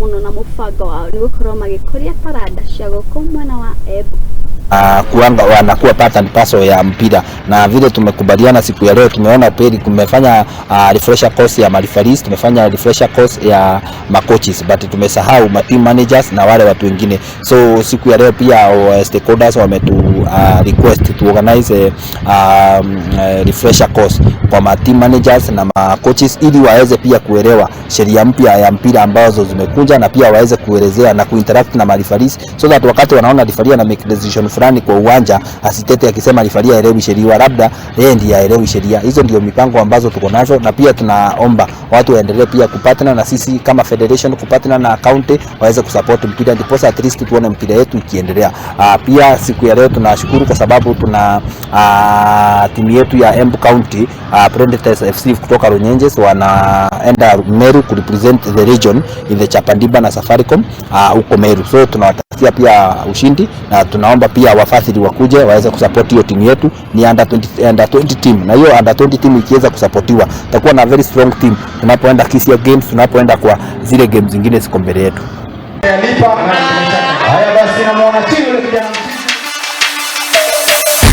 Mũno na mũbango wao nĩ gũkorwo magĩkũria taranda cia gũkũ mwena wa Embu. Kuanga wanakuwa part and parcel ya mpira, na vile tumekubaliana siku ya leo, tumeona peli kumefanya refresher course ya mareferees, tumefanya refresher course ya macoaches, but tumesahau ma team managers na wale watu wengine. So siku ya leo pia stakeholders wametu request to organize a refresher course kwa ma team managers na ma coaches ili waweze pia kuelewa sheria mpya ya mpira ambazo zimekuja na pia waweze kuelezea na kuinteract na mareferees so that wakati wanaona referee ana make decision fulani kwa uwanja, asitete akisema referee haelewi sheria, labda yeye ndiye haelewi sheria. Hizo ndio mipango ambazo tuko nazo, na pia tunaomba watu waendelee pia kupatana na sisi kama federation, kupatana na county waweze kusupport mpira, ndiposa at least tuone mpira yetu ikiendelea. Pia siku ya leo tunashukuru kwa sababu tuna timu yetu ya Embu County, Predators FC kutoka Runyenjes, wanaenda Meru kurepresent the region in the Chapa Dimba na Safaricom huko Meru. So tunawatakia pia ushindi na tunaomba pia wafadhili wakuje waweze kusupport hiyo timu yetu. Ni under 20, under 20 team, na hiyo under 20 team ikiweza kusupportiwa, tutakuwa na very strong team tunapoenda Kisia Games, tunapoenda kwa zile games zingine ziko mbele yetu. Haya basi, namuona chini yule kijana.